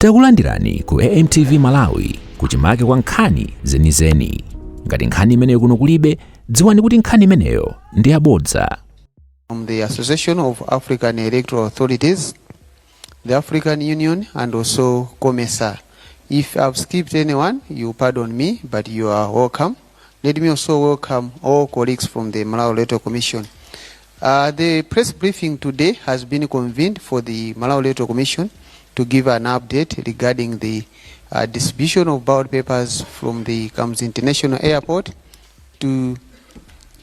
Takulandirani ku AMTV Malawi, kuchimake kwa nkhani zenizeni. Ngati nkhani imeneyo kuno kulibe, dziwani kuti nkhani imeneyo ndi yabodza. From the Association of African Electoral Authorities, the African Union, and also COMESA. If I've skipped anyone, you pardon me, but you are welcome. Let me also welcome all colleagues from the Malawi Electoral Commission. The press briefing today has been convened for the Malawi Electoral Commission to give an update regarding the distribution of ballot papers from the Kamuzu International Airport to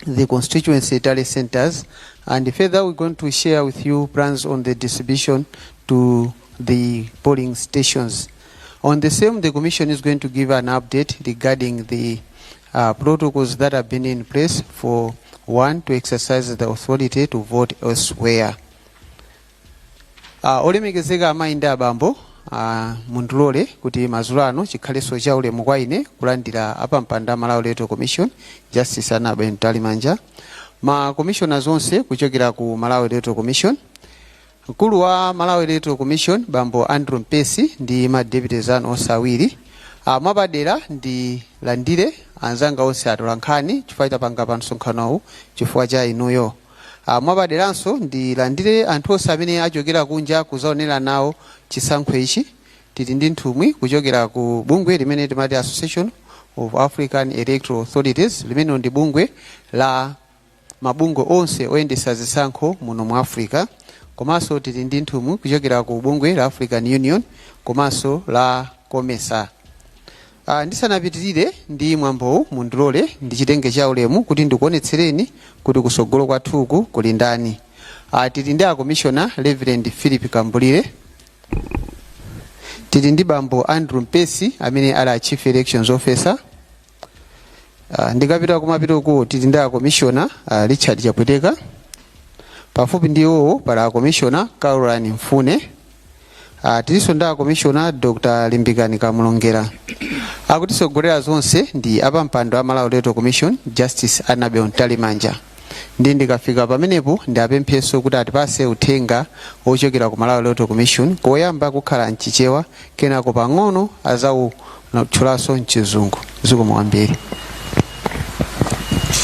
the constituency tally centers, and further we're going to share with you plans on the distribution to the polling stations. On the same, the commission is going to give an update regarding the protocols that have been in place for one to exercise the authority to vote elsewhere. Olemekezeka amayi ndi abambo, mundilole kuti madzulo ano chikhalenso cha ulemu kwa ine kulandira apampando a Malawi Electoral Commission, Justice Annabel Mtalimanja, ma commissioners onse kuchokera ku Malawi Electoral Commission, mkulu wa Malawi Electoral Commission, Bambo Andrew Mpesi, ndi ma deputies anu onse awiri. Mwapadera ndilandire anzanga onse atola nkhani, chifukwa tapanga pa msonkhanowu chifukwa cha inuyo. Mwapaderanso ndilandire anthu onse amene achokera kunja kuzaonera nawo chisankho ichi. Tili ndi nthumwi kuchokera ku bungwe limene timati Association of African Electoral Authorities, limene ndi bungwe la mabungwe onse oyendetsa zisankho muno mu Africa. Komanso tili ndi nthumwi kuchokera ku bungwe la African Union komanso la COMESA. Ndisanapitirire ndi mwambowu, mundilole ndichitenge cha ulemu kuti ndikuonetsereni kuti kusogolo kwathuku kuli ndani. Tili ndi akomishona Reverend Philip Kambulire, tili ndi Bambo Andrew Mpesi amene ali a Chief Elections Officer. Ndikapita kumapitoko, tili ndi akomishona Richard Chapweteka. Pafupi ndi iwowo pali akomishona Caroline Mfune. Tilinso ndi akomishona Dr Limbikani Kamulongera. Akutisogolera zonse ndi apampando a Malawi Electoral Commission, Justice Annabel Mtalimanja. Ndi ndikafika pamenepo, ndiapempheso kuti atipase uthenga ochokera ku Malawi Electoral Commission. Koyamba kukhala mChichewa, kenako pang'ono azawutchulanso mChizungu. Zikomo kwambiri.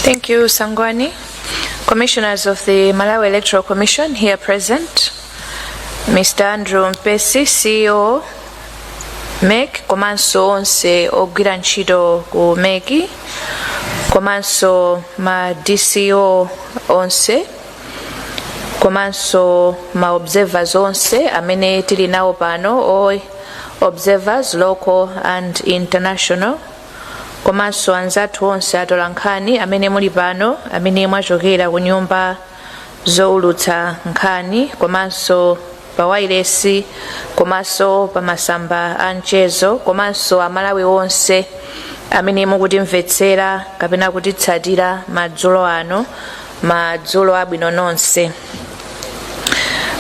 Thank you, Sangwani. Commissioners of the Malawi Electoral Commission here present, Mr. Andrew Mpesi, CEO MEC, komanso onse ogwira ntchito ku MEC, komanso ma DCO onse, komanso ma observers onse amene tili nawo pano, all observers, local and international, komanso anzathu onse atola nkhani amene muli pano, amene mwachokera ku nyumba zowulutsa nkhani, komanso pa wailesi, komanso pa masamba a mchezo, komanso Amalawi onse amene mukutimvetsera kapena kutitsatira madzulo ano, madzulo abwino nonse.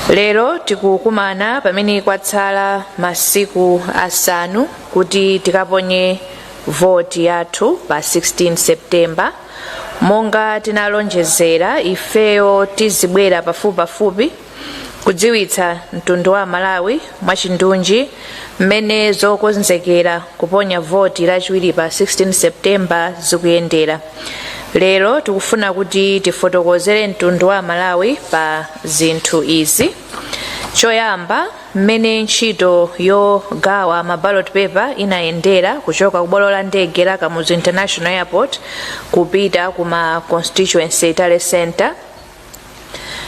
Lero tikukumana pamene kwatsala masiku 5 kuti tikaponye voti yathu pa 16 September. Monga tinalonjezera, ifeyo tizibwera pafupipafupi kudziwitsa mtundu wa Malawi mwachindunji mmene zokonzekera kuponya voti Lachiwiri pa 16 September zikuyendera. Lero tikufuna kuti tifotokozere mtundu wa Malawi pa zinthu izi: choyamba, mmene ntchito yogawa ma ballot paper inayendera kuchoka ku bwalo la ndege la Kamuzu International Airport kupita kuma constituency tally center;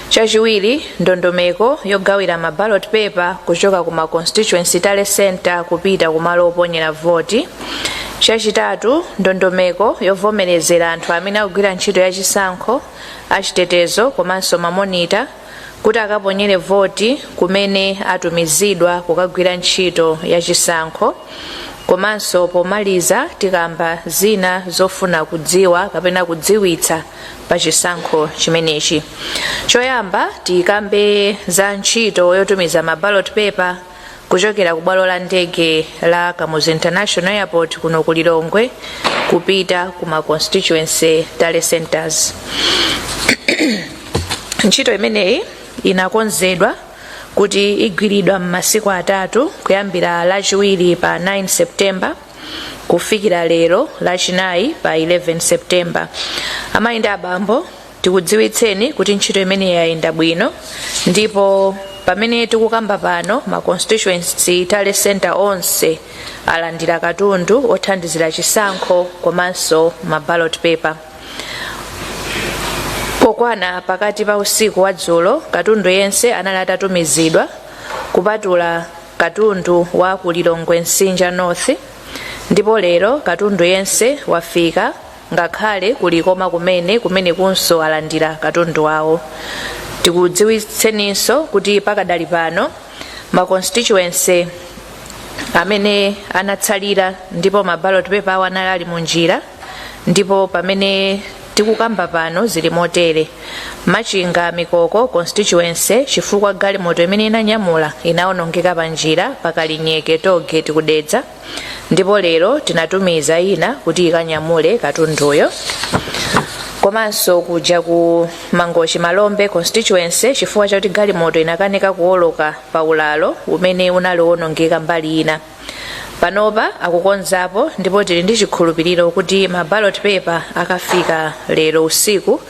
chachiwiri, ndondomeko yogawira ma ballot paper kuchoka kuma constituency tally center kupita kumalo oponyera voti; chachitatu, ndondomeko yovomerezera anthu amene akugwira ntchito yachisankho, achitetezo komanso ma monitor kuti akaponyere voti kumene atumizidwa kukagwira ntchito yachisankho; komanso pomaliza tikamba zina zofuna kudziwa kapena kudziwitsa pa chisankho chimenechi. Choyamba, tikambe za ntchito yotumiza ma ballot paper kuchokera ku bwalo la ndege la Kamuzu International Airport kuno ku Lilongwe kupita ku ma constituency tally centers. Ntchito imeneyi inakonzedwa kuti igwiridwa m'masiku 3, kuyambira Lachiwiri pa 9 September kufikira lero Lachinayi pa 11 September. Amayi ndi abambo, tikudziwitseni kuti ntchito imene yayenda bwino, ndipo pamene tikukamba pano ma constituency tally center onse alandira katundu othandizira chisankho komanso ma ballot paper. Pokwana pakati pa usiku wa dzulo, katundu yense anali atatumizidwa kupatula katundu wa ku Lilongwe Msinja North, ndipo lero katundu yense wafika, ngakhale kulikoma kumene kunso alandira katundu wawo. Tikudziwitseninso kuti pakadali pano ma constituency amene anatsalira ndipo ma ballot paper awo anali ali munjira, ndipo pamene tikukamba pano zili motere: Machinga Mikoko constituency, chifukwa galimoto imene inanyamula inawonongeka pa njira pakalinyeke tollgate kudedza, ndipo lero tinatumiza ina kuti ikanyamule katunduyo. Komanso kuja ku Mangochi Malombe constituency, chifukwa chakuti galimoto inakanika kuwoloka pa ulalo umene unali wonongeka mbali ina, panopa akukonzapo, ndipo tili ndi chikhulupiriro kuti ma ballot paper akafika lero usiku,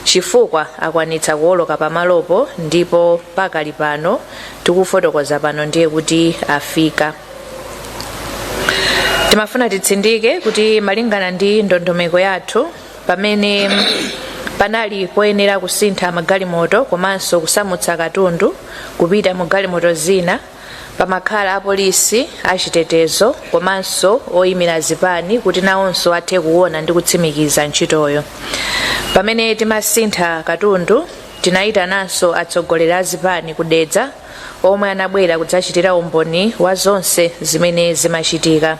chifukwa akwanitsa kuwoloka pamalopo, ndipo pakali pano tikufotokoza pano ndiye kuti afika. Timafuna titsindike kuti malingana ndi ndondomeko yathu, pamene panali poyenera kusintha magalimoto komanso kusamutsa katundu kupita mu galimoto zina, pamakhala apolisi, achitetezo komanso oyimira zipani kuti nawonso athe kuona ndi kutsimikiza ntchitoyo. Pamene timasintha katundu, tinayitananso atsogoleri a zipani kudedza omwe anabwera kudzachitira umboni wa zonse zimene zimachitika.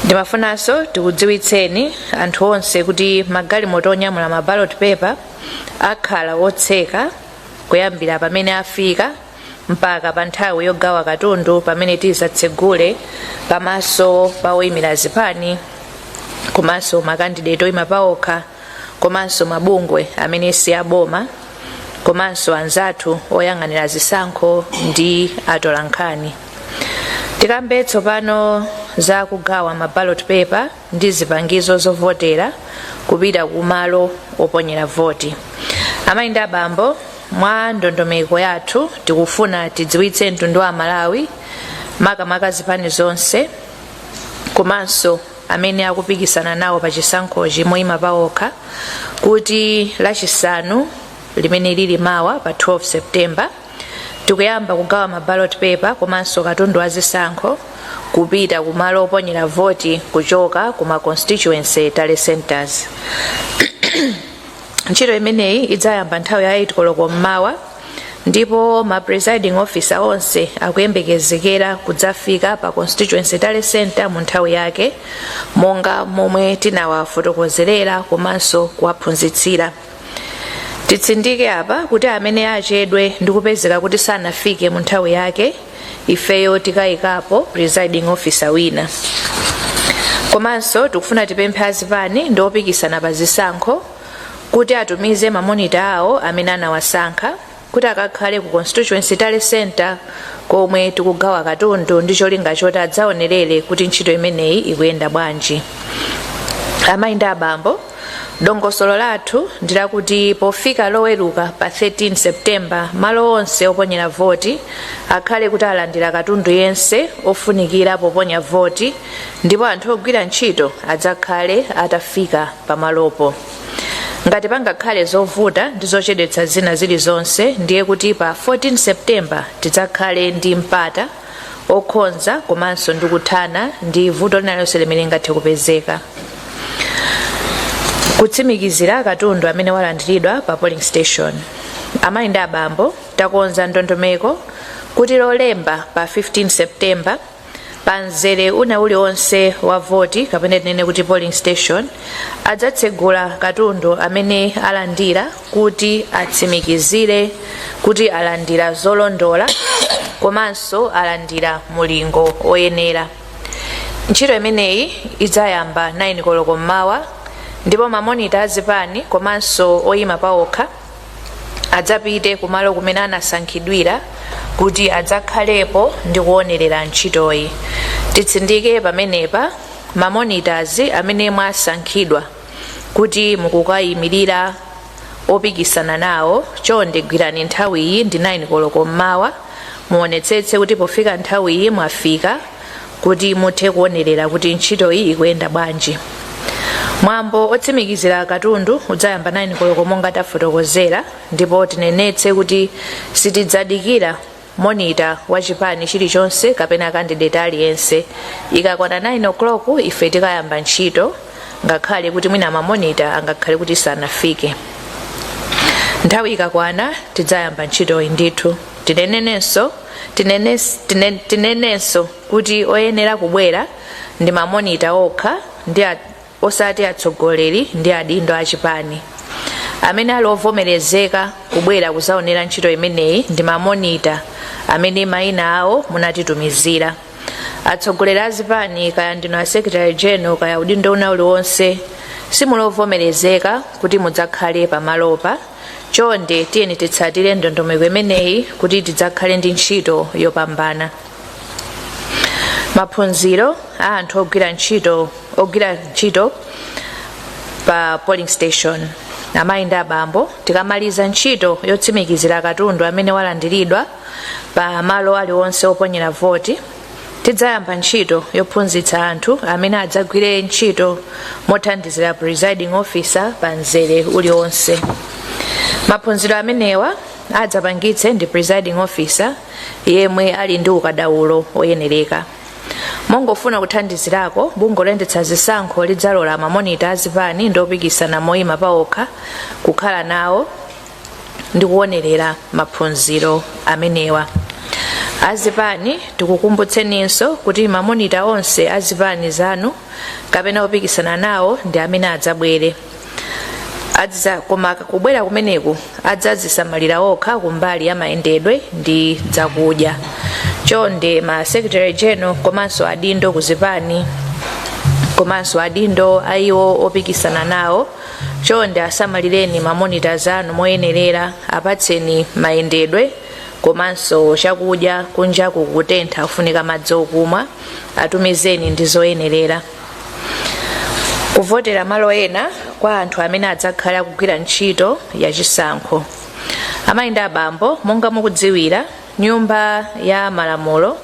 Ndimafunanso tikudziwitseni anthu onse kuti magalimoto onyamula ma ballot paper akhala otseka kuyambira pamene afika mpaka pa nthawi yogawa katundu, pamene tizatsegule pamaso pa oyimira zipani komanso makandidate oyima paokha komanso mabungwe amene si aboma komanso anzathu oyang'anira zisankho ndi atolankhani. Tikambe tsopano za kugawa ma ballot paper ndi zipangizo zovotera kupita kumalo oponyera voti. Amayi ndi abambo, mwa ndondomeko yathu tikufuna tidziwitse mtundu wa Malawi, makamaka zipani zonse komanso amene akupikisana nawo pa chisankhochi moyima paokha, kuti Lachisanu limene lili mawa pa 12 September tikuyamba kugawa ma ballot paper komanso katundu wa zisankho kupita kumalo oponyera voti kuchoka kuma constituency tally centers. Ntchito imeneyi idzayamba nthawi ya 8 koloko mmawa, ndipo ma presiding officer onse akuyembekezekera kudzafika pa constituency tally center mu nthawi yake monga momwe tinawafotokozerera komanso kuwaphunzitsira. Titsindike apa kuti amene achedwe ndi kupezeka kuti sanafike mu nthawi yake, ifeyo tikayikapo presiding officer wina. Komanso tikufuna tipemphe azipani ndi opikisana pa zisankho kuti atumize ma monitor awo amene anawasankha kuti akakhale ku constituency tally center komwe tikugawa katundu, ndi cholinga choti adzaonerere kuti ntchito imeneyi ikuyenda bwanji. Amayi ndi abambo, dongosolo lathu ndilakuti pofika Loweruka pa 13 September, malo onse oponyera voti akhale kuti alandira katundu yense ofunikira poponya voti, ndipo anthu ogwira ntchito adzakhale atafika pamalopo. Ngati pangakhale zovuta ndi zochedwetsa zina zilizonse, ndiye kuti pa 14 September tidzakhale ndi mpata okonza komanso ndi kuthana ndi vuto lina lonse limene lingathe kupezeka. Kutsimikizira katundu amene walandiridwa pa polling station. Amayi ndi abambo, takonza ndondomeko kuti Lolemba pa 15 September, pa mzere una uliwonse wa voti, kapena tinene kuti polling station, adzatsegula katundu amene alandira kuti atsimikizire kuti alandira zolondola komanso alandira mulingo oyenera. Ntchito imeneyi idzayamba 9 koloko mmawa, ndipo ma monitor azipani komanso oyima paokha Adzapite kumalo kumene anasankhidwira kuti adzakhalepo ndi kuonerera ntchitoyi. Titsindike pamenepa, ma monitors amene mwasankhidwa kuti mukukayimirira opikisana nawo, chonde gwirani nthawiyi ndi 9 koloko mmawa. Muonetsetse kuti pofika nthawiyi mwafika kuti muthe kuonerera kuti ntchitoyi ikuyenda bwanji. Mwambo otsimikizira katundu udzayamba 9 koloko monga tafotokozera, ndipo tinenetse kuti sitidzadikira monitor wa chipani chilichonse kapena candidate aliyense. Ikakwana 9 o'clock ife tikayamba ntchito, ngakhale kuti mwina ma monitor angakhale kuti sanafike. Nthawi ikakwana tidzayamba ntchitoyi ndithu. Tinenenso kuti oyenera kubwera ndi ma monitor okha ndi osati atsogoleri ndi adindo achipani. Amene ali ovomerezeka kubwera kuzaonera ntchito imeneyi ndi ma monitor amene mayina awo munatitumizira. Atsogoleri azipani, kaya ndinu a secretary general kaya udindo una uliwonse, simulovomerezeka kuti mudzakhale pamalopa. Chonde tiyeni titsatire ndondomeko imeneyi kuti tidzakhale ndi ntchito yopambana. Maphunziro a anthu ogwira ntchito pa polling station. Amayi ndi abambo, tikamaliza ntchito yotsimikizira katundu amene walandiridwa pa malo aliwonse oponyera voti, tidzayamba ntchito yophunzitsa anthu amene adzagwire ntchito mothandizira presiding officer pa mzere uliwonse. Maphunziro amenewa adzapangitse ndi presiding officer yemwe ali ndi ukadaulo oyenereka. Mongofuna kuthandizirako, bungwe loyendetsa zisankho lidzalola ma monitor azipani ndi opikisana moyima paokha kukhala nawo ndi kuonerera maphunziro amenewa. Azipani, tikukumbutseninso kuti ma monitor onse azipani zanu kapena opikisana nawo ndi amene adzabwere. Koma kubwera kumeneku adzazisamalira okha kumbali ya mayendedwe ndi zakudya. Chonde ma secretary general komanso adindo kuzipani komanso adindo a iwo opikisana nawo, chonde asamalireni ma monitors anu moyenerera. Apatseni mayendedwe komanso chakudya. Kunja kukutentha, kufunika madzi okumwa. Atumizeni ndi zoyenerera. Kuvotera malo ena kwa anthu amene adzakhale akugwira ntchito yachisankho. Amayi ndi abambo, monga mukudziwira, Nyumba ya Malamulo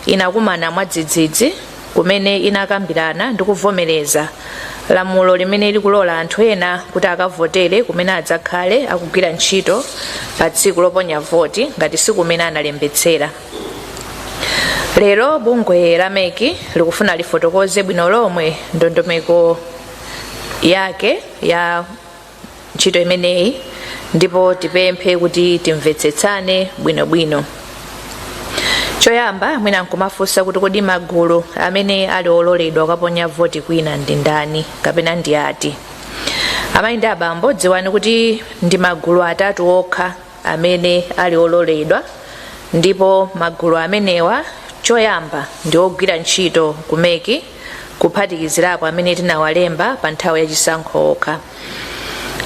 inakumana mwadzidzidzi kumene inakambirana ndi kuvomereza lamulo limene likulola anthu ena kuti akavotere kumene adzakhale akugwira ntchito pa tsiku loponya voti ngati si kumene analembetsera. Lero bungwe la MEC likufuna lifotokoze bwino lomwe ndondomeko yake ya ntchito imeneyi, ndipo tipemphe kuti timvetsetsane bwinobwino. Choyamba, mwina nkumafunsa kuti kodi magulu amene ali ololedwa kukaponya voti kwina ndi ndani kapena ndi ati? Amayi ndi abambo, dziwani kuti ndi magulu atatu okha amene ali ololedwa, ndipo magulu amenewa choyamba ndi ogwira ntchito ku MEC, kuphatikizirapo amene tinawalemba pa nthawi yachisankho okha.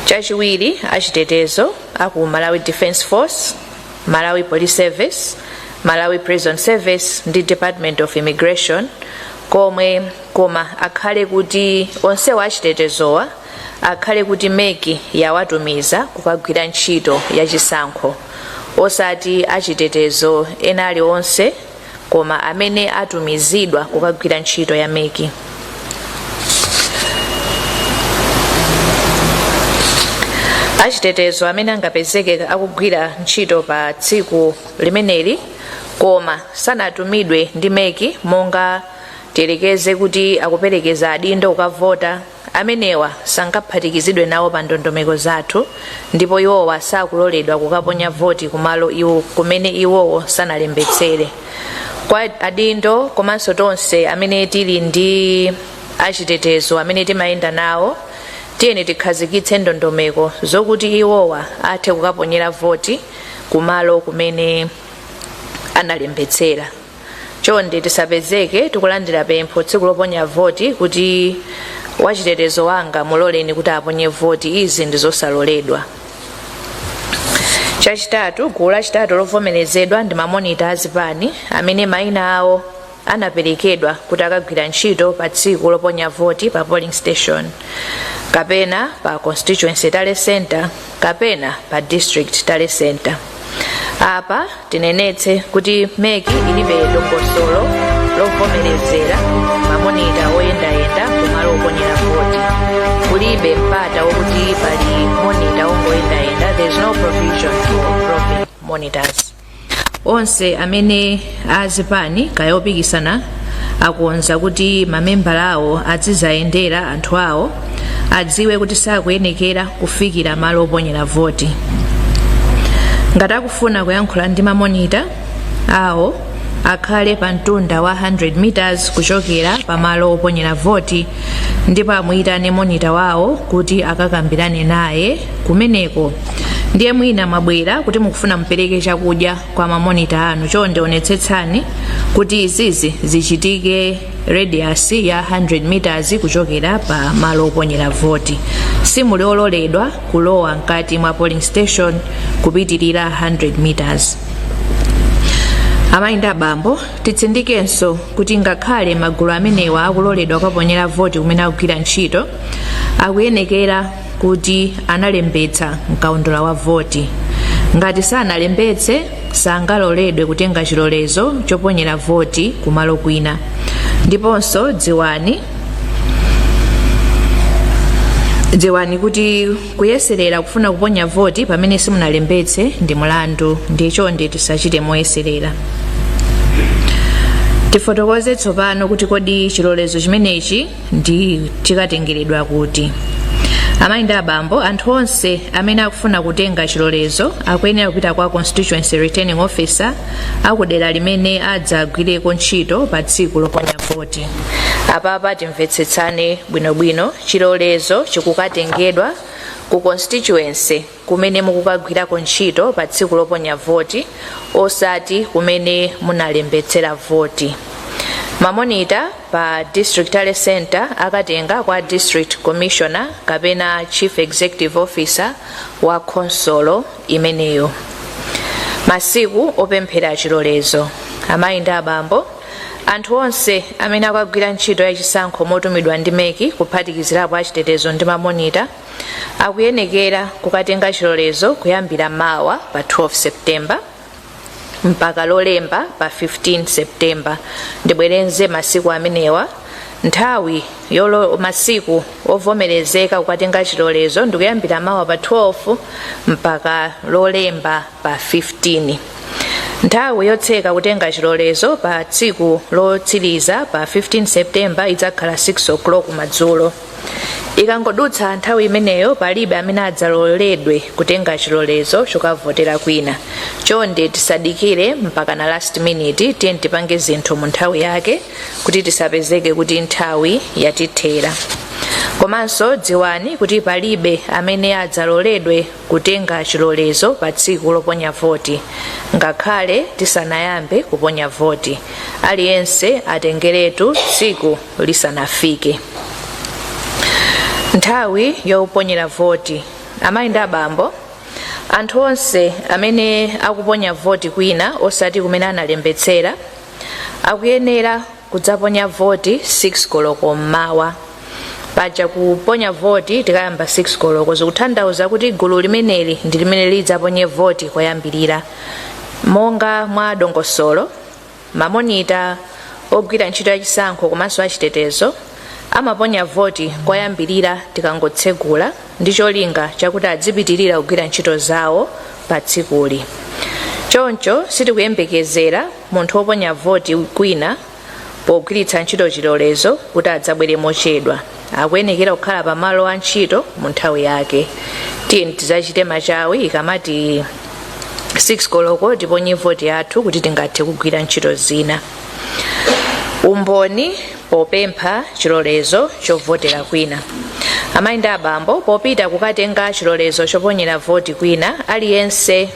Chachiwiri, achitetezo aku Malawi Defence Force, Malawi Police Service, Malawi Prison Service ndi Department of Immigration, komwe koma akhale kuti onsewa achitetezowa akhale kuti MEC yawatumiza kukagwira ntchito yachisankho, osati achitetezo ena aliwonse, koma amene atumizidwa kukagwira ntchito ya MEC. Achitetezo amene angapezeke akugwira ntchito pa tsiku limeneli koma sanatumidwe ndi MEC, monga tiyerekeze kuti akuperekeza adindo kukavota, amenewa sangaphatikizidwe nawo pa ndondomeko zathu, ndipo iwowa sakuloledwa kukaponya voti kumalo iwo kumene iwowo sanalembetsere. Kwa adindo komanso tonse amene tili ndi achitetezo amene timayenda nawo, tiyeni tikhazikitse ndondomeko zokuti iwowa athe kukaponyera voti kumalo kumene analembetsera. Chonde tisapezeke tikulandira pempho tsiku loponya voti kuti wachitetezo wanga muloleni kuti aponye voti. Izi ndi zosaloledwa. Chachitatu, gulu lachitatu lovomerezedwa ndi mamonita azipani amene mayina awo anaperekedwa kuti akagwira ntchito pa tsiku loponya voti pa polling station kapena pa constituency tally center kapena pa district tally center. Apa tinenetse kuti MEC ilibe dongosolo lovomerezera mamonita oyendayenda kumalo oponyera voti. Kulibe mpata wokuti pali monita ongoyendayenda. There is no provision for roving monitors. Onse amene azipani kaya opikisana akonza kuti mamembala awo azizayendera anthu awo, adziwe kuti sakuyenekera kufikira malo oponyera voti. Ngati akufuna kuyankhula ndi mamonita awo, akhale pa mtunda wa 100 meters kuchokera pamalo oponyera voti ndipo amuyitane monita wawo kuti akakambirane naye kumeneko. Ndiye mwina mwabwera kuti mukufuna mupereke chakudya kwa mamonita anu, chonde onetsetsani kuti izizi zichitike radius ya 100 meters kuchokera pa malo oponyera voti. Simuli ololedwa kulowa mkati mwa polling station kupitirira 100 meters. Amayi ndi abambo, titsindikenso kuti ngakhale magulu amenewa akuloledwa kukaponyera voti kumene akugwira ntchito, akuyenekera kuti analembetsa mkaundula wa voti. Ngati sanalembetse, sangaloledwe kutenga chilolezo choponyera voti kumalo kwina. Ndiponso dziwani kuti kuyeserera kufuna kuponya voti pamene simunalembetse ndi mulandu, ndiye chonde tisachite moyeserera. Tifotokoze tsopano kuti kodi chilolezo chimenechi ndi chikatengeredwa kuti? Amayi ndi abambo, anthu onse amene akufuna kutenga chilolezo akuyenera kupita kwa constituency returning officer akudera limene adzagwireko ntchito pa tsiku loponya voti. Apapa timvetsetsane bwinobwino. Chilolezo chikukatengedwa ku constituency kumene mukukagwirako ntchito pa tsiku loponya voti, osati kumene munalembetsera voti. Mamonita pa district tally center akatenga kwa district commissioner kapena chief executive officer wa khonsolo imeneyo. Masiku opemphera chilolezo. Amayi ndi abambo, anthu onse amene akagwira ntchito yachisankho motumidwa ndi MEC, kuphatikizirapo achitetezo ndi mamonita, akuyenekera kukatenga chilolezo kuyambira mawa pa 12 September mpaka Lolemba pa 15 September. Ndibwerenze masiku amenewa. Nthawi yolo masiku ovomerezeka kukatenga chilolezo ndikuyambira mawa pa 12 mpaka Lolemba pa 15. Nthawi yotseka kutenga chilolezo pa tsiku lotsiriza pa 15 September idzakhala 6 o'clock madzulo. Ikangodutsa nthawi imeneyo, palibe amene adzaloledwe kutenga chilolezo chokavotera kwina. Chonde tisadikire mpaka na last minute. Tiye tipange zinthu mu nthawi yake kuti tisapezeke kuti nthawi yatithera. Komanso dziwani kuti palibe amene adzaloledwe kutenga chilolezo pa tsiku loponya voti ngakhale tisanayambe kuponya voti. Aliyense atengeretu tsiku lisanafike. Nthawi yoponyera voti. Amayi ndi abambo, anthu onse amene akuponya voti kwina osati kumene analembetsera akuyenera kudzaponya voti 6 koloko mmawa. Paja kuponya voti tikayamba 6 koloko, zikutanthauza kuti gulu limeneli ndi limene lidzaponye voti koyambirira. Monga mwa dongosolo, mamonita ogwira ntchito yachisankho komanso achitetezo amaponya voti koyambirira tikangotsegula, ndi cholinga chakuti adzipitirira kugwira ntchito zawo pa tsikuli. Choncho sitikuyembekezera munthu woponya voti kwina pogwiritsa ntchito chilolezo kuti adzabwere mochedwa. Akuyenekera kukhala pamalo a ntchito mu nthawi yake. Tiye tidzachite machawi, ikamati 6 koloko tiponye voti yathu kuti tingathe kugwira ntchito zina. Umboni popempha chilolezo chovotera kwina. Amayi ndi abambo, popita kukatenga chilolezo choponyera voti kwina, aliyense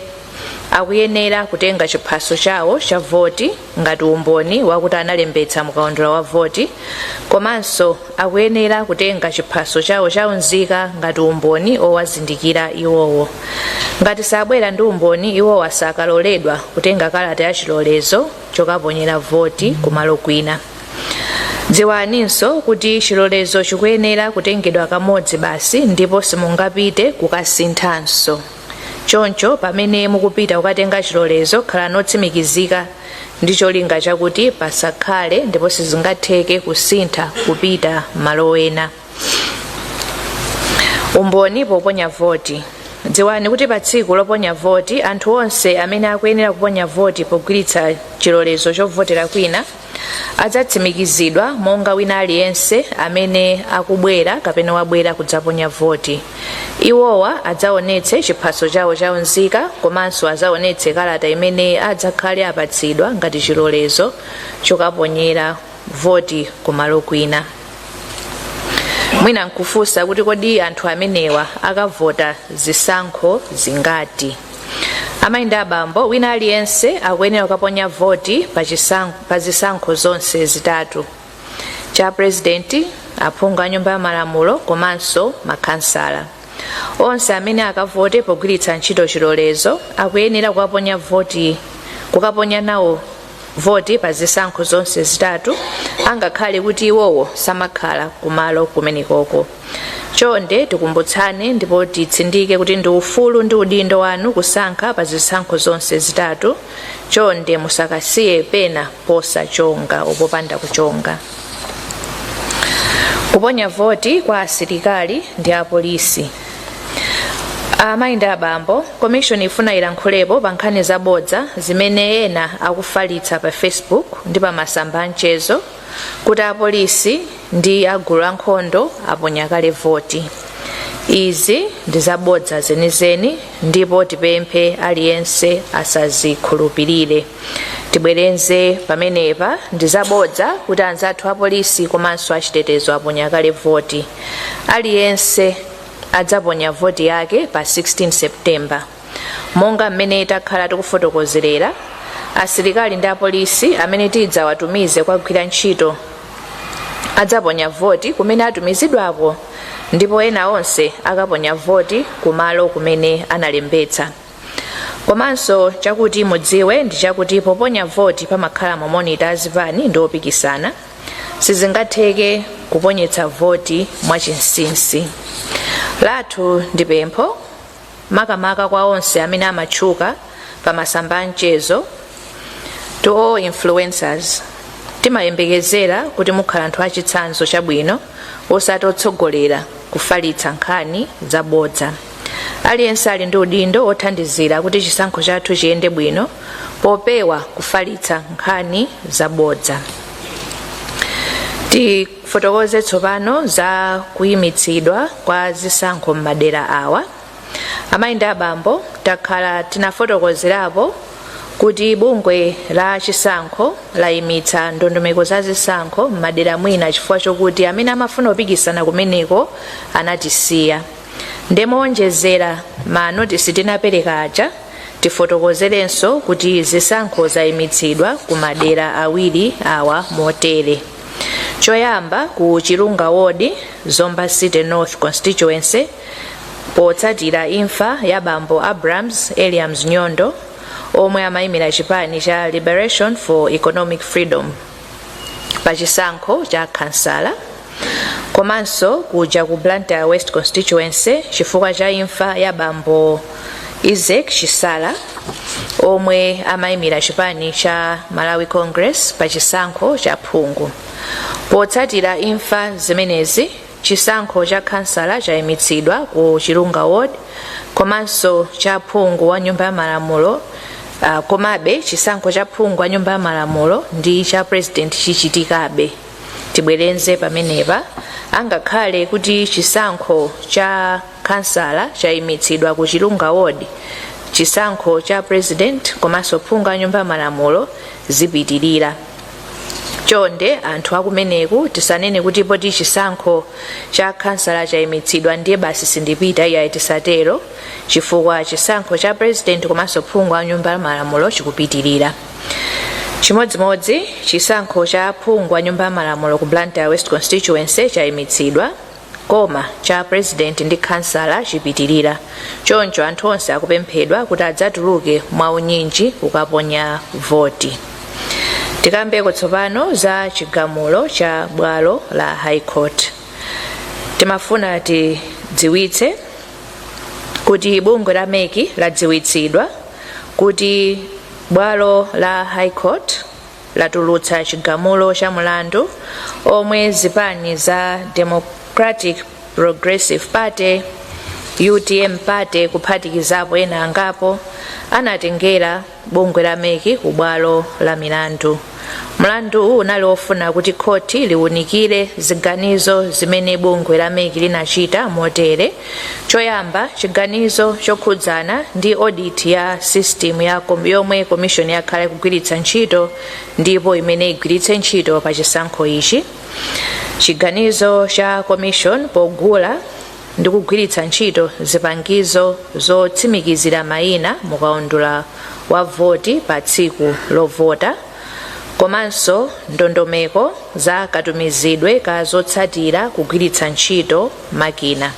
akuyenekera Akuyenera kutenga chiphaso chawo cha voti ngati umboni wakuti analembetsa mukaundula wa voti, komanso akuyenera kutenga chiphaso chawo cha unzika ngati umboni owazindikira iwowo. Ngati sabwera ndi umboni, iwowa sakaloledwa kutenga kalata ya chilolezo chokaponyera voti kumalo kwina. Dziwaninso kuti chilolezo chikuyenera kutengedwa kamodzi basi ndipo simungapite kukasinthanso. Choncho pamene mukupita kukatenga chilolezo, khalani otsimikizika ndi cholinga chakuti pasakhale ndipo sizingatheke kusintha kupita malo ena. Umboni poponya voti. Dziwani kuti pa tsiku loponya voti, anthu onse amene akuyenera kuponya voti pogwiritsa chilolezo chovotera kwina adzatsimikizidwa monga wina aliyense amene akubwera kapena wabwera kudzaponya voti. Iwowa adzaonetse chiphaso chawo cha unzika komanso adzaonetse kalata imene adzakhale apatsidwa ngati chilolezo chokaponyera voti kumalo kwina. Mwina nkufunsa kuti kodi anthu amenewa akavota zisankho zingati? Amayi ndi abambo, wina aliyense akuyenera kukaponya voti pa zisankho zonse zitatu, cha purezidenti, aphungu a Nyumba ya Malamulo komanso makhansala. Onse amene akavote pogwiritsa ntchito chilolezo akuyenera kukaponya nawo voti pa zisankho zonse zitatu, angakhale kuti iwowo samakhala kumalo kumenekoko. Chonde tikumbutsane ndipo titsindike kuti ndi ufulu ndi udindo wanu kusankha pa zisankho zonse zitatu. Chonde musakasiye pena posachonga, opopanda kuchonga. Kuponya voti kwa asilikali ndi apolisi. Amayi ndi abambo, Commission ifuna ilankhulepo pa nkhani zabodza zimene ena akufalitsa pa Facebook ndi pa masamba a mchezo kuti apolisi ndi agulu ankhondo aponya kale voti. Izi ndi zabodza zenizeni ndipo tipemphe aliyense asazikhulupirire. Tibwerenze pamenepa, ndi zabodza kuti anzathu apolisi komanso achitetezo aponya kale voti. Aliyense adzaponya voti yake pa 16 September. Monga mmene takhala tikufotokozerera, asilikali ndi apolisi amene tidzawatumize kukagwira ntchito adzaponya voti kumene atumizidwako, ndipo ena onse akaponya voti kumalo kumene analembetsa. Komanso chakuti mudziwe ndi chakuti poponya voti pamakhala ma monitor azipani ndi opikisana. Sizingatheke kuponyetsa voti mwachinsinsi. Lathu ndi pempho makamaka kwa onse amene amatchuka pa masamba a mchezo, to all influencers, timayembekezera kuti mukhala anthu achitsanzo chabwino, osati otsogolera kufalitsa nkhani zabodza. Aliyense ali ndi udindo othandizira kuti chisankho chathu chiyende bwino popewa kufalitsa nkhani zabodza. Tifotokoze tsopano za kuyimitsidwa kwa zisankho m'madera awa. Amayi ndi abambo, takhala tinafotokozerapo kuti bungwe la chisankho layimitsa ndondomeko za zisankho m'madera mwina chifukwa chokuti amene amafuna kupikisana kumeneko anatisiya. Ndemowonjezera ma notisi tinapereka aja, tifotokozerenso kuti zisankho zayimitsidwa ku madera awiri awa motere: choyamba, ku Chilunga Ward, Zomba City North Constituency, potsatira imfa ya bambo Abrams Eliams Nyondo omwe amayimira chipani cha Liberation for Economic Freedom pa chisankho cha khansala, komanso kuja ku Blantyre West Constituency chifukwa cha imfa ya bambo Isaac Chisala omwe amayimira chipani cha Malawi Congress pa chisankho cha phungu. Potsatira imfa zimenezi, chisankho cha khansala chayimitsidwa ku Chilunga Ward komanso cha phungu wa Nyumba ya Malamulo. Komabe chisankho cha phungu wa Nyumba ya Malamulo ndi cha president chichitikabe. Tibwerenze pamenepa, angakhale kuti chisankho cha khansala chayimitsidwa ku Chilunga Ward, chisankho cha president komanso phungu wa Nyumba ya Malamulo zipitirira. Chonde anthu akumeneku, tisanene kuti poti chisankho cha khansala chayimitsidwa ndiye basi sindipita. Iyayi, tisatero, chifukwa chisankho cha president komanso phungu wa nyumba ya malamulo chikupitirira. Chimodzimodzi chisankho cha phungu wa nyumba ya malamulo ku Blantyre West Constituency chayimitsidwa, koma cha president ndi khansala chipitirira. Choncho anthu onse akupemphedwa kuti adzatuluke mwaunyinji kukaponya voti. Tikambeko tsopano za chigamulo cha bwalo la High Court. Timafuna tidziwitse kuti bungwe la MEC ladziwitsidwa kuti bwalo la High Court latulutsa chigamulo cha mulandu omwe zipani za Democratic Progressive Party, UTM Party, kuphatikizapo ena angapo, anatengera bungwe la MEC ku bwalo la milandu. Mlanduwu unali wofuna kuti khoti liwunikire ziganizo zimene bungwe la MEC linachita motere: choyamba, chiganizo chokhudzana ndi audit ya system ya yomwe commission yakhala ikugwiritsa ntchito ndipo imene igwiritse ntchito pa chisankho ichi, chiganizo cha commission pogula ndi kugwiritsa ntchito zipangizo zotsimikizira mayina mukaundula wa voti pa tsiku lovota, komanso ndondomeko za katumizidwe ka zotsatira kugwiritsa ntchito makina.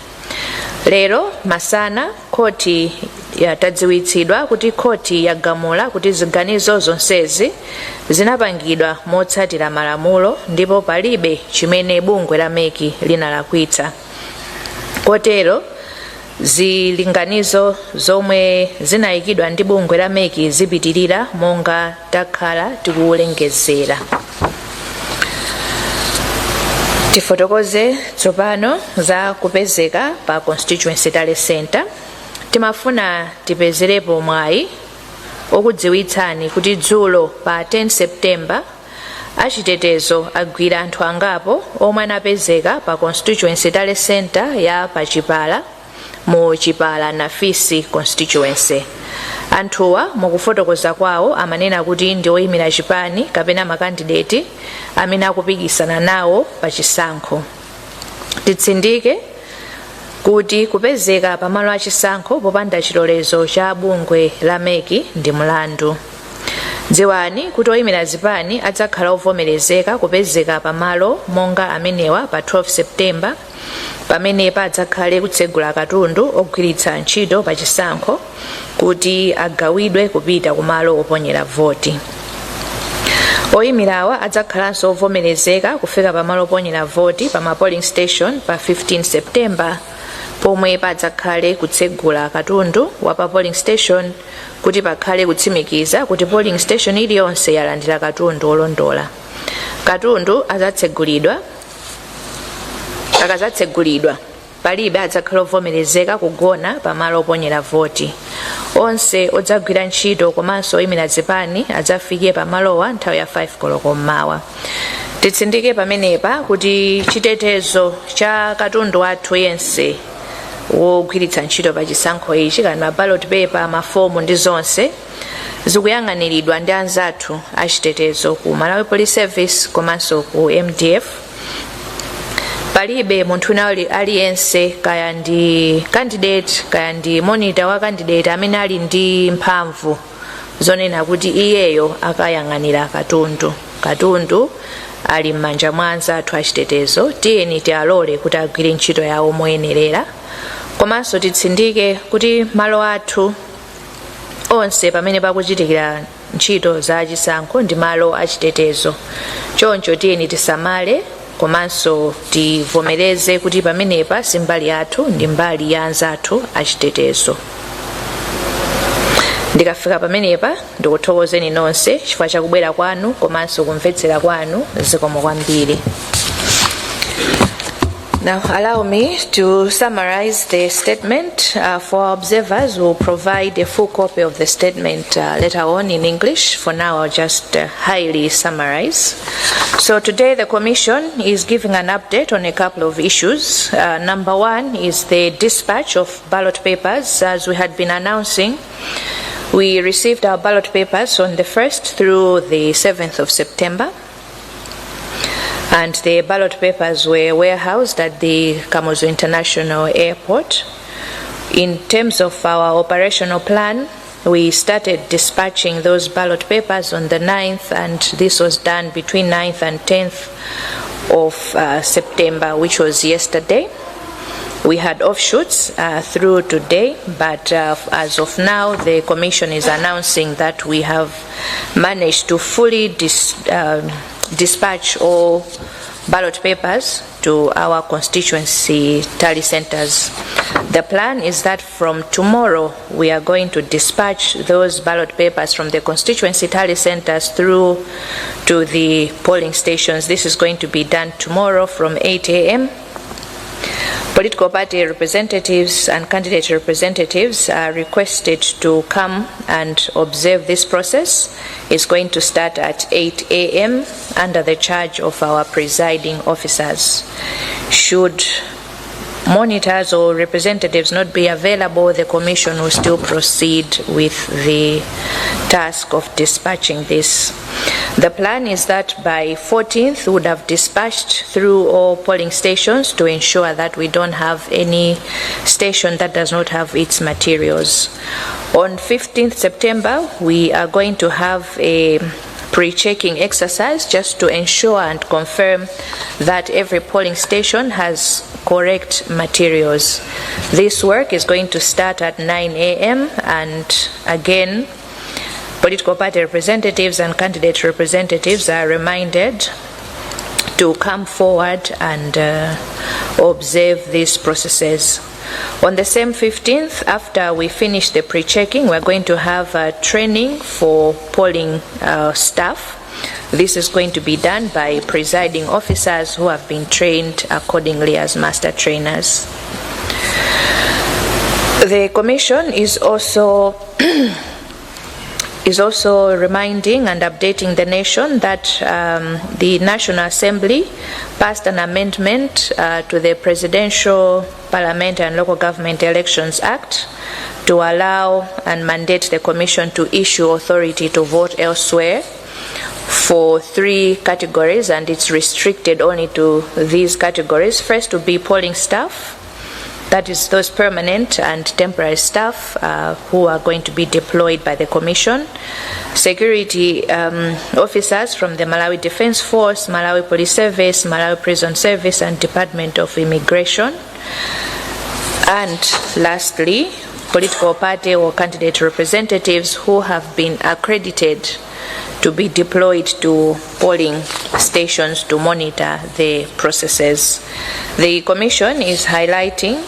Lero masana khoti yatadziwitsidwa kuti khoti yagamula kuti ziganizo zonsezi zinapangidwa motsatira malamulo ndipo palibe chimene bungwe la MEC linalakwitsa. Kotero zilinganizo zomwe zinayikidwa ndi bungwe la MEC zipitirira monga takhala tikulengezera. Tifotokoze tsopano za kupezeka pa Constituency Tally Center. Timafuna tipezerepo mwayi okudziwitsani kuti dzulo pa 10 September achitetezo agwira anthu angapo omwe anapezeka pa Constituency Tally Center ya Pachipala mu Chipala Nafisi Constituency. Anthuwa mukufotokoza kwawo amanena kuti ndi oyimira chipani kapena makandideti amene akupikisana nawo pa chisankho. Titsindike kuti kupezeka pamalo achisankho popanda chilolezo cha bungwe la MEC ndi mlandu. Dziwani kuti oyimira zipani adzakhala ovomerezeka kupezeka pamalo monga amenewa pa 12 September, pamene padzakhale kutsegula katundu ogwiritsa ntchito pa chisankho kuti agawidwe kupita kumalo oponyera voti. Oyimirawa adzakhalanso ovomerezeka kufika pamalo oponyera voti pa ma polling station pa 15 September, pomwe padzakhale kutsegula katundu wa pa polling station kuti pakhale kutsimikiza kuti polling station iliyonse yalandira katundu olondola. Katundu azatsegulidwa akazatsegulidwa, palibe adzakhala ovomerezeka kugona pamalo oponyera voti. Onse odzagwira ntchito komanso oyimira zipani adzafike pamalowa nthawi ya 5 koloko mmawa. Titsindike pamenepa kuti chitetezo cha katundu wathu yense wogwiritsa ntchito pa chisankho ichi, kaya ma ballot paper, mafomu ndi zonse, zikuyang'aniridwa ndi anzathu achitetezo ku Malawi Police Service komanso ku MDF. Palibe munthu wina aliyense, kaya ndi candidate, kaya ndi monitor wa candidate, amene ali ndi mphamvu zonena kuti iyeyo akayang'anira katundu. Katundu ali m'manja mwa anzathu achitetezo. Tiyeni tialole kuti agwire ntchito yawo moyenerera. Komanso titsindike kuti malo athu onse pamene pakuchitikira ntchito za chisankho ndi malo achitetezo. Choncho tiyeni tisamale komanso tivomereze kuti pamenepa si mbali yathu, ndi mbali ya anzathu achitetezo. Ndikafika pamenepa, ndikuthokozeni nonse chifukwa chakubwera kwanu komanso kumvetsera kwanu. Zikomo kwambiri. Now, allow me to summarize the statement. For our observers, we'll provide a full copy of the statement later on in English. For now, I'll just highly summarize. So, today the Commission is giving an update on a couple of issues. Number one is the dispatch of ballot papers. As we had been announcing, we received our ballot papers on the 1st through the 7th of September. And the ballot papers were warehoused at the Kamuzu International Airport. In terms of our operational plan, we started dispatching those ballot papers on the 9th, and this was done between 9th and 10th of September, which was yesterday. We had offshoots through today, but as of now, the Commission is announcing that we have managed to fully dispatch all ballot papers to our constituency tally centers. The plan is that from tomorrow, we are going to dispatch those ballot papers from the constituency tally centers through to the polling stations. This is going to be done tomorrow from 8 a.m. Political party representatives and candidate representatives are requested to come and observe this process. It's going to start at 8 a.m. under the charge of our presiding officers. Should monitors or representatives not be available, the Commission will still proceed with the task of dispatching this. The plan is that by 14th, we would have dispatched through all polling stations to ensure that we don't have any station that does not have its materials. On 15th September, we are going to have a pre-checking exercise just to ensure and confirm that every polling station has correct materials. This work is going to start at 9 a.m. and again, political party representatives and candidate representatives are reminded to come forward and observe these processes. On the same 15th, after we finish the pre-checking, we're going to have a training for polling staff. This is going to be done by presiding officers who have been trained accordingly as master trainers. The Commission is also reminding and updating the nation that the National Assembly passed an amendment to the Presidential, Parliament and Local Government Elections Act to allow and mandate the Commission to issue authority to vote elsewhere for three categories, and it's restricted only to these categories. First would be polling staff, that is those permanent and temporary staff who are going to be deployed by the Commission. Security officers from the Malawi Defense Force, Malawi Police Service, Malawi Prison Service, and Department of Immigration. And lastly, political party or candidate representatives who have been accredited to be deployed to polling stations to monitor the processes. The Commission is highlighting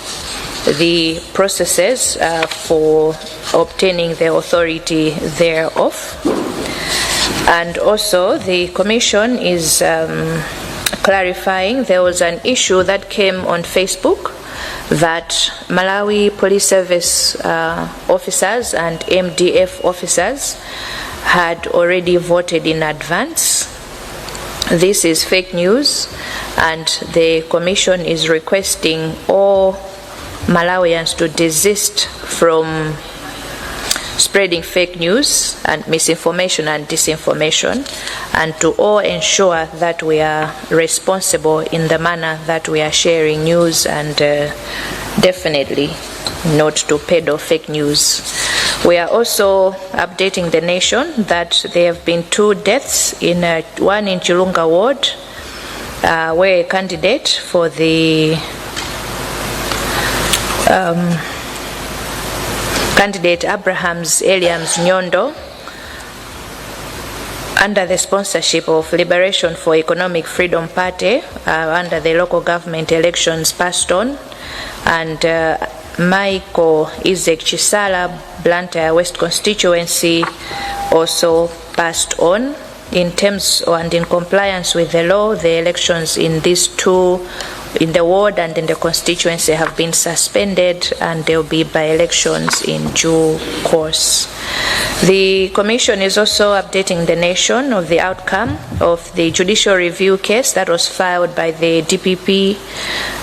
the processes for obtaining the authority thereof. And also, the Commission is clarifying there was an issue that came on Facebook that Malawi Police Service officers and MDF officers had already voted in advance. This is fake news, and the Commission is requesting all Malawians to desist from spreading fake news and misinformation and disinformation, and to all ensure that we are responsible in the manner that we are sharing news, and definitely not to peddle fake news. We are also updating the nation that there have been two deaths, in one in Chilunga Ward, where a candidate for the candidate Abrahams Eliams Nyondo, under the sponsorship of Liberation for Economic Freedom Party, under the local government elections, passed on, and Michael Isaac Chisala, Blantyre West constituency, also passed on. In terms and in compliance with the law, the elections in these two, in the ward and in the constituency, have been suspended, and there will be by-elections in due course. The Commission is also updating the nation of the outcome of the judicial review case that was filed by the DPP,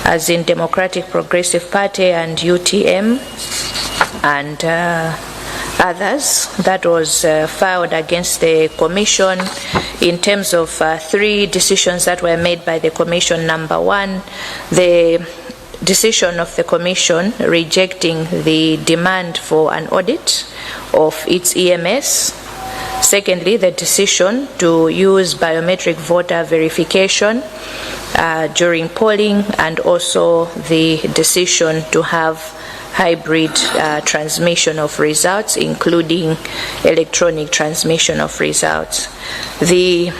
as in Democratic Progressive Party, and UTM, and Others that was filed against the Commission in terms of three decisions that were made by the Commission. Number one, the decision of the Commission rejecting the demand for an audit of its EMS. Secondly, the decision to use biometric voter verification during polling, and also the decision to have hybrid transmission of results, including electronic transmission of results. The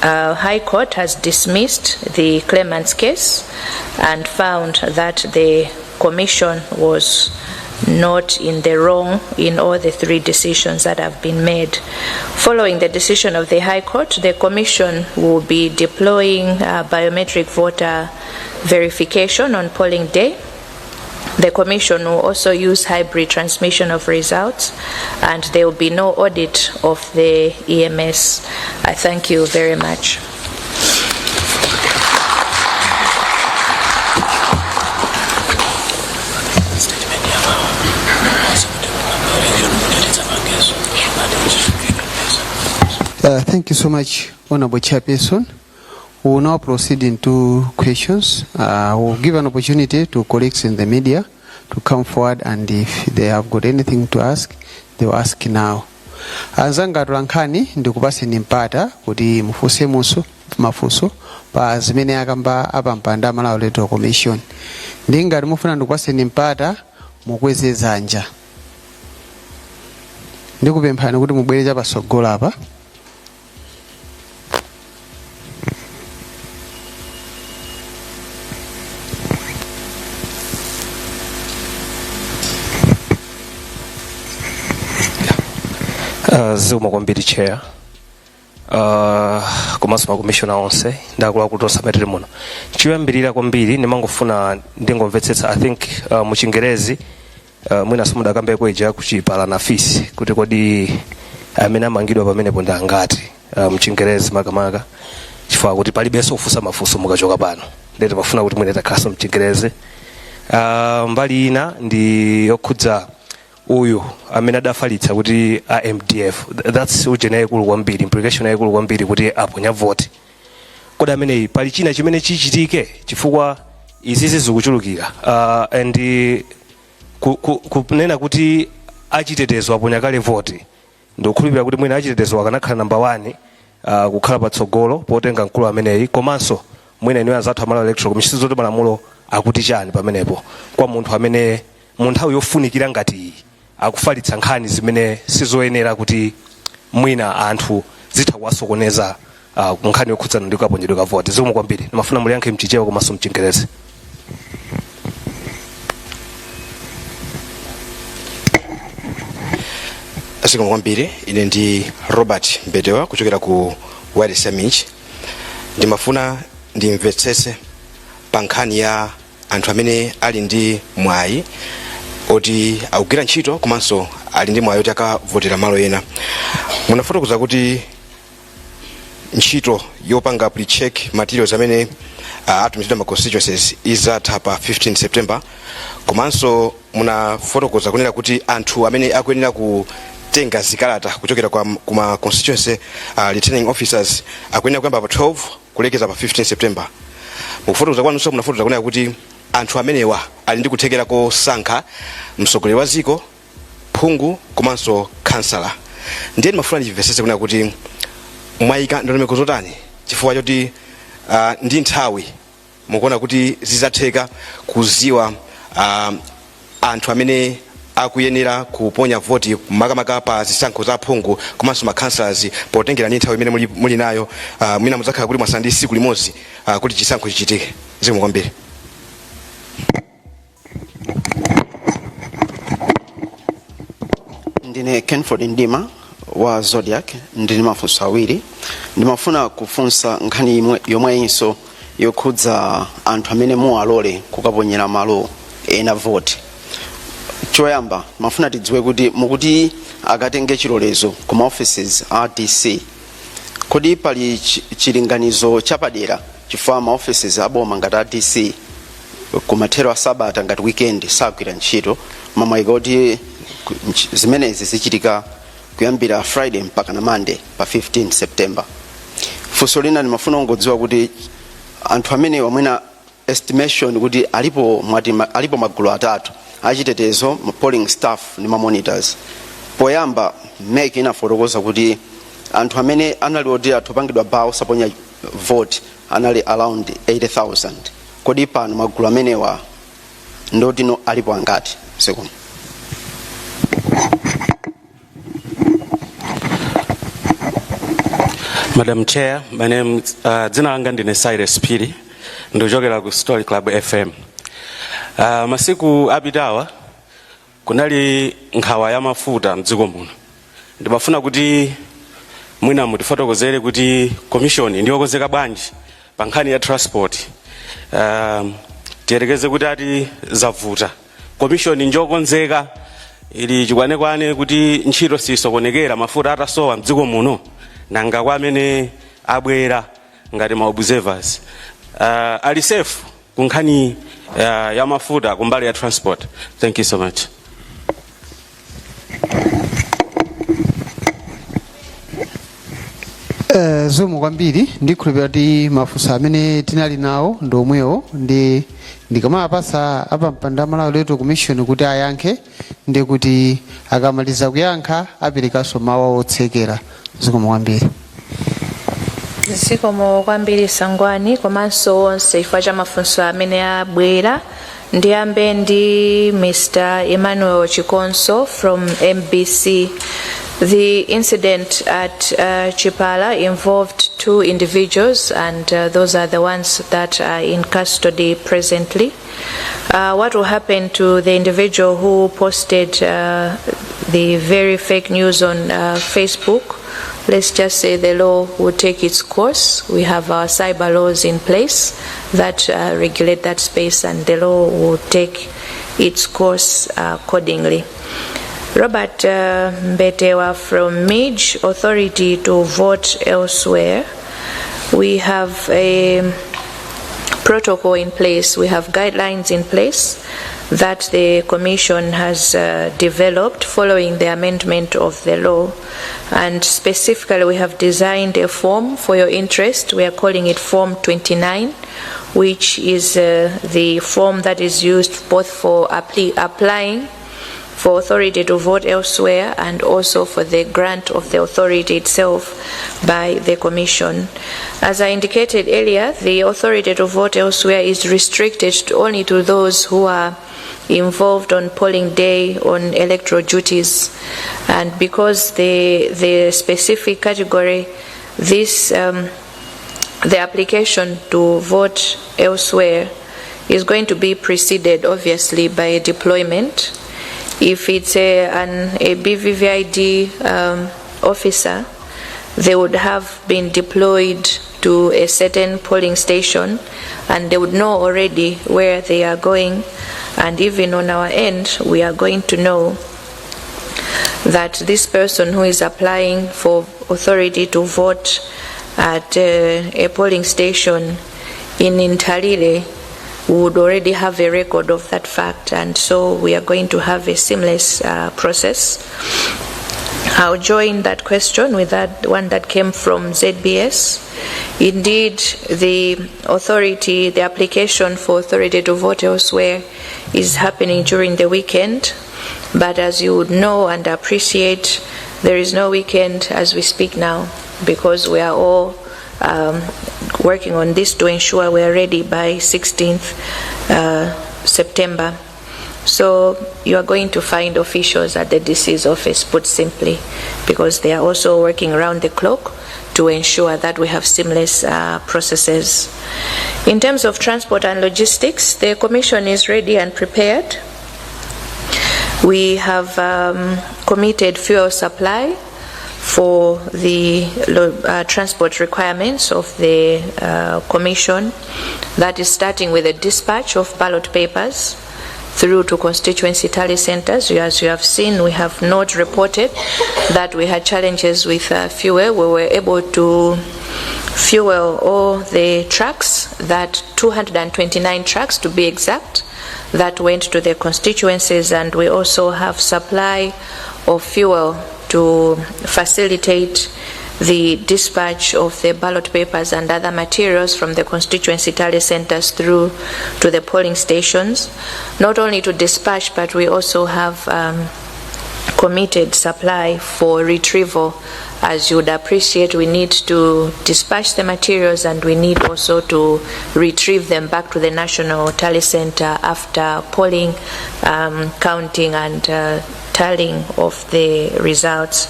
High Court has dismissed the claimant's case and found that the Commission was not in the wrong in all the three decisions that have been made. Following the decision of the High Court, the Commission will be deploying biometric voter verification on polling day. The Commission will also use hybrid transmission of results, and there will be no audit of the EMS. I thank you very much. Thank you so much, Honorable Chairperson. We will now proceed into questions. We'll give an opportunity to colleagues in the media to come forward, and if they have got anything to ask, they will ask now. Anzanga atolankhani, ndikupaseni mpata kuti mufunse muso mafunso pa zimene akamba apampando a Malawi Electoral Commission. Ndi ngati mufuna ndikupaseni mpata, mukweze dzanja. Ndikupemphani kuti mubwere chapatsogolo apa. Zikomo kwambiri, Chair, komanso makomishona onse ndi akuluakulu tonse amene tili muno. Choyambirira kwambiri, ndimangofuna ndingomvetsetsa, I think mu Chingerezi, mwina simudakambeko ija kuchipala na fisi, kuti kodi amene amangidwa pamenepo ndi angati, mu Chingerezi makamaka, chifukwa kuti palibenso kufunsa mafunso mukachoka pano, ndiye timafuna kuti mwina takhalanso mchingerezi. Mbali ina ndi yokhudza uyu amene adafalitsa kuti a MDF, that's ujeni yayikulu kwambiri, implication yayikulu kwambiri kuti aponya voti. Kodi ameneyi pali china chimene chichitike? Chifukwa izizi zikuchulukira, and kunena kuti achitetezo aponya kale voti, ndikukhulupirira kuti mwina achitetezo akanakhala namba 1, kukhala patsogolo potenga mkulu ameneyi. Komanso mwina inuyo anzathu a Malawi Electoral Commission, zoti malamulo akuti chani pamenepo kwa munthu amene mu nthawi yofunikira ngati iyi akufalitsa nkhani zimene sizoyenera, kuti mwina anthu zitha kuwasokoneza, nkhani yokhudzana ndi kaponyedwe ka voti? Zikomo kwambiri. Ndimafuna muliyankhe mchichewa komanso mchingerezi. Zikomo kwambiri. Ine ndi Robert Mbetewa kuchokera ku Wireless ya Minch. Ndimafuna ndimvetsetse pa nkhani ya anthu amene ali ndi mwayi oti akugwira ntchito komanso ali ndi mwayi oti akavotera malo ena. Munafotokoza kuti ntchito yopanga pre-check materials amene atumizidwa ma constituencies izatha pa 15 September, komanso munafotokoza kunena kuti anthu amene akuyenera kutenga zikalata kuchokera kuma constituency returning officers akuyenera kuyamba pa 12 kulekeza pa 15 September. Mukufotokoza kwanunso munafotokoza kunena kuti anthu amenewa ali ndi kuthekera kosankha mtsogoleri wa dziko, phungu komanso khansala. Ndiye ndimafuna ndimvetsetse kunena kuti mwayika ndondomeko zotani, chifukwa choti ndi nthawi mukuona kuti zizatheka kuziwa anthu amene akuyenera kuponya voti, makamaka pa zisankho za phungu komanso ma councillors, potengera ndi nthawi imene muli nayo. Mwina mudzakhala kuti mwasala ndi tsiku limodzi kuti chisankho chichitike. Zikomo kwambiri. Ndine Kenford Ndima wa Zodiak. Ndili mafunso awiri. Ndimafuna kufunsa nkhani imwe yomweyinso yokhudza anthu amene muwalole kukaponyera malo ena voti. Choyamba, mafuna tidziwe kuti mukuti akatenge chilolezo ku ma offices a DC. Kodi pali chilinganizo chapadera, chifukwa ma offices aboma ngati a DC kumathero a sabata ngati weekend sagwira ntchito, mamwayika kuti Zimenezi zichitika kuyambira Friday mpaka na Monday pa 15 September. Funso lina, ndimafuna kungodziwa kuti anthu amene wamwena estimation kuti alipo, mwati alipo magulu atatu: achitetezo, polling staff ndi ma monitors. Poyamba MEC inafotokoza kuti anthu amene anali oti athu opangidwa bar osaponya vote anali around 80,000. Kodi pano magulu amenewa ndotino alipo angati? Second. Madam Chair, my name is, dzina langa ndine Cyrus Phiri, ndikuchokera ku Story Club FM. Masiku apitawa kunali nkhawa ya mafuta mdziko muno. Ndimafuna kuti mwina mutifotokozere kuti commission ndiyokonzeka bwanji pa nkhani ya transport. Tiyerekeze kuti ati zavuta, commission njokonzeka, ili chikwanekwane kuti ntchito sisokonekera mafuta atasowa mdziko muno? Nanga kwa amene abwera ngati ma observers, ali safe ku nkhani ya mafuta kumbali ya transport? Thank you so much. Zikomo kwambiri. Ndikhulupirira kuti mafunso amene tinali nawo ndi omwewo, ndi ndikamapasa apampando a Malawi Electoral Commission kuti ayankhe, ndi kuti akamaliza kuyankha aperekanso mawu otsekera. Zikomo kwambiri. Zikomo kwambiri, Sangwani, komanso onse chifukwa cha mafunso amene abwera. Ndiyambe ndi Mr Emmanuel Chikonso from MBC. The incident at Chipala involved two individuals, and those are the ones that are in custody presently. What will happen to the individual who posted the very fake news on Facebook? Let's just say the law will take its course. We have our cyber laws in place that regulate that space, and the law will take its course accordingly. Robert Mbetewa from MIJ, authority to vote elsewhere. We have a protocol in place, we have guidelines in place that the Commission has developed following the amendment of the law. And specifically, we have designed a form for your interest. We are calling it Form 29, which is the form that is used both for applying for authority to vote elsewhere and also for the grant of the authority itself by the Commission. As I indicated earlier, the authority to vote elsewhere is restricted only to those who are involved on polling day on electoral duties. And because the specific category, the application to vote elsewhere is going to be preceded obviously by a deployment. If it's a BVVID officer, they would have been deployed to a certain polling station and they would know already where they are going. And even on our end, we are going to know that this person who is applying for authority to vote at a polling station in Nthalire would already have a record of that fact, and so we are going to have a seamless process. I'll join that question with that one that came from ZBS. Indeed, the application for authority to vote elsewhere is happening during the weekend, but as you would know and appreciate, there is no weekend as we speak now, because we are all working on this to ensure we are ready by 16th September. So you are going to find officials at the DC's office, put simply, because they are also working around the clock to ensure that we have seamless processes. In terms of transport and logistics, the Commission is ready and prepared. We have committed fuel supply for the transport requirements of the Commission. That is starting with the dispatch of ballot papers through to constituency tally centers. As you have seen, we have not reported that we had challenges with fuel. We were able to fuel all the trucks, that 229 trucks to be exact, that went to the constituencies, and we also have supply of fuel to facilitate the dispatch of the ballot papers and other materials from the constituency tally centers through to the polling stations. Not only to dispatch, but we also have committed supply for retrieval. As you would appreciate, we need to dispatch the materials and we need also to retrieve them back to the National Tally Center after polling, counting and tallying of the results.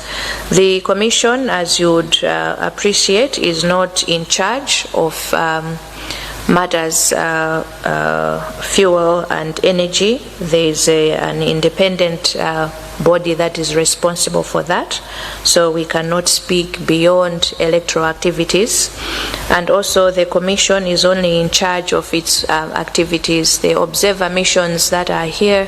The Commission, as you would appreciate, is not in charge of matters fuel and energy. There is an independent body that is responsible for that, so we cannot speak beyond electoral activities. And also, the Commission is only in charge of its activities. The observer missions that are here,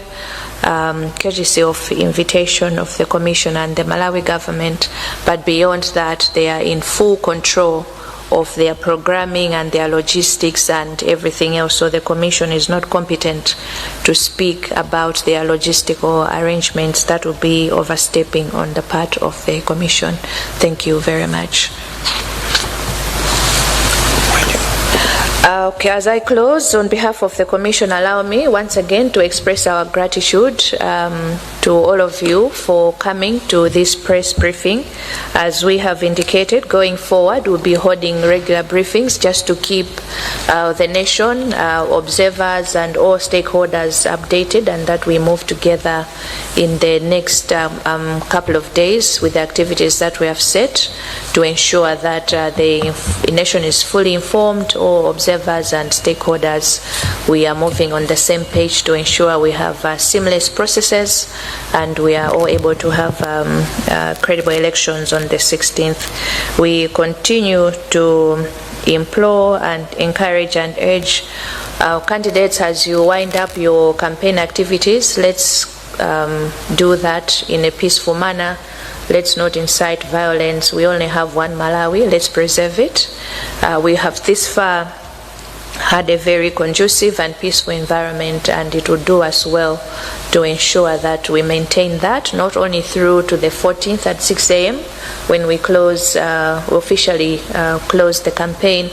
courtesy of invitation of the Commission and the Malawi government, but beyond that, they are in full control of their programming and their logistics and everything else. So the Commission is not competent to speak about their logistical arrangements. That would be overstepping on the part of the Commission. Thank you very much. Okay, as I close, on behalf of the Commission, allow me once again to express our gratitude to all of you for coming to this press briefing. As we have indicated, going forward, we'll be holding regular briefings just to keep the nation, observers and all stakeholders updated, and that we move together in the next couple of days with the activities that we have set to ensure that the nation is fully informed, all observers and stakeholders, we are moving on the same page to ensure we have seamless processes and we are all able to have credible elections on the 16th. We continue to implore and encourage and urge our candidates, as you wind up your campaign activities, let's do that in a peaceful manner. Let's not incite violence. We only have one Malawi. Let's preserve it. We have this far had a very conducive and peaceful environment, and it would do us well to ensure that we maintain that, not only through to the 14th at 6 a.m. when we officially close the campaign,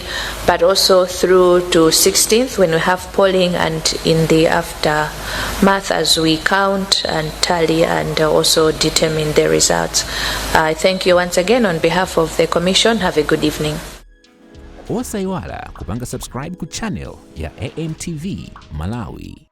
but also through to 16th when we have polling, and in the aftermath as we count and tally and also determine the results. I thank you once again on behalf of the Commission. Have a good evening. Osayiwala kupanga subscribe ku channel ya AMTV Malawi.